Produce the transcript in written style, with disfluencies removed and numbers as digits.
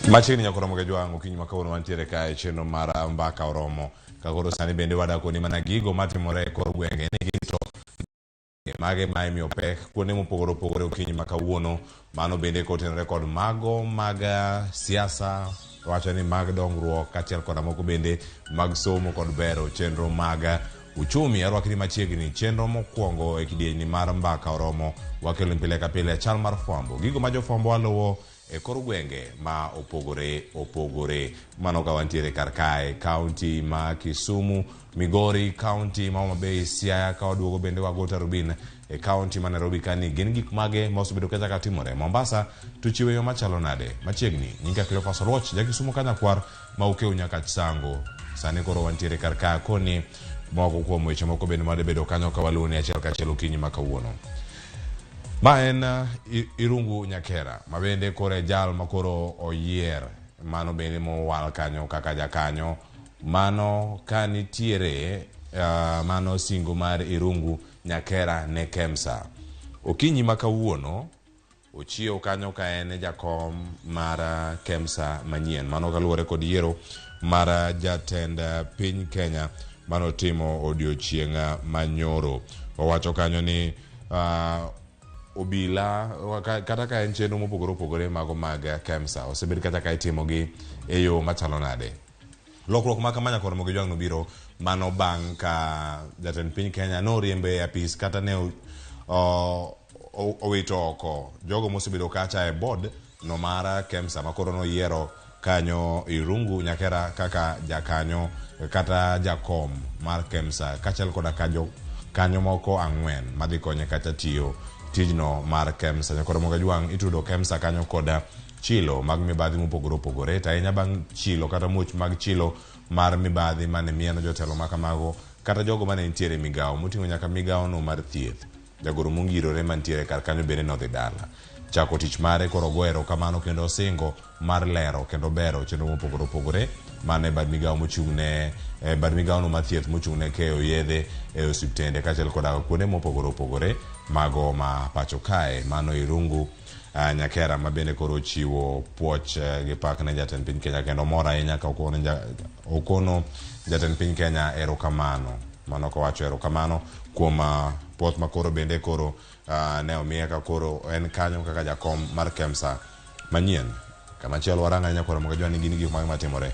Machiegni nyaka oromo gi jwang' okinyi ma kawuono wantiere kae e chenro mar mbaka oromo. Ka koro sani bende wadakoni mana gigo matimore e kor gwenge ni gin to mage ma imiyo pek kuonde mopogore opogore okinyi ma kawuono. Mano bende kotenore kod mago mag siasa, wacho ni mag dongruok kaachiel koda moko bende mag somo kod bero chenro mag uchumi. Arwakni machiegni chenro mokwongo e kidienyni mar mbaka oromo wakelo pile ka pile chal mar fwambo. Gigo ma jofwambo waluwo e kor gwenge ma opogore opogore. Mano ka wantiere kar kae, kaunti ma Kisumu, Migori, kaunti ma Homa Bay, Siaya, ka waduogo bende wago tarubin e kaunti ma Nairobi kani gin gik mage ma osebedo kacha timore. Mombasa to chiwo yo machalo nade? Machiegni, nyinga Cleophas Oluoch, ja Kisumu Kanyakwar ma Ukew Nyakach Sango. Sani koro wantiere kar ka koni moko kuom weche moko bende madebedo kanyo ka waluwo ni achiel kachiel okinyi ma kawuono. Ma en Irungu Nyakera ma bende koro e jal ma koro oyier mano bende mowal kanyo kaka jakanyo mano ka nitiere mano singo mar Irungu Nyakera ne Kemsa. Okinyi ma kawuono ochiew kanyo ka en jakom mar Kemsa manyien mano kaluwore kod yiero mar jatend piny Kenya manotimo odiochieng' manyoro. Owacho kanyo ni obila kata ka en chenro mopogore opogore mago mag Kemsa osebed kata ka itimogi e yo machalo nade. Lokruok ma kama nyaka Ramogi Ojwang' nobiro mano bang' ka jatend piny Kenya noriembe e apis kata ne owito oko jogo mosebedo kacha e board no mar Kemsa ma koro noyiero kanyo Irungu Nyakera kaka jakanyo kata jakom mar Kemsa kaachiel koda ka kanyo moko ang'wen madhi konye kacha tiyo tijno mar Kemsa. Nyaka Ramogi Ojwang' itudo Kemsa kanyo koda chilo mag mibadhi mopogore opogore to ahinya bang' chilo kata muoch mag chilo mar mibadhi mane mieno jotelo ma kamago kata jogo mane nitiere e migawo moting'o nyaka migawo no mar thieth. Jagoro mongirore mantiere kar kanyo bende nodhi dala. Chako tich mare koro ogo erokamano kendo osingo mar lero kendo bero chenro mopogore opogore mane bad migawo mochung' ne bad migawo no mar thieth mochung' ne keyo yedhe e osiptende kaachiel koda kuonde mopogore opogore mago ma pacho kae. Mano Irungu Nyakera ma bende koro ochiwo puoch gi pak ne jatend piny Kenya kendo mor ahinya ka okono jatend piny Kenya erokamano. Mano kowacho erokamano kuom puoth ma koro bende koro ne omiye ka koro en kanyo kaka jakom mar Kemsa manyien. Kamachielo warang ahinya koro Ramogi Ojwang' ni gin gik mage matimore.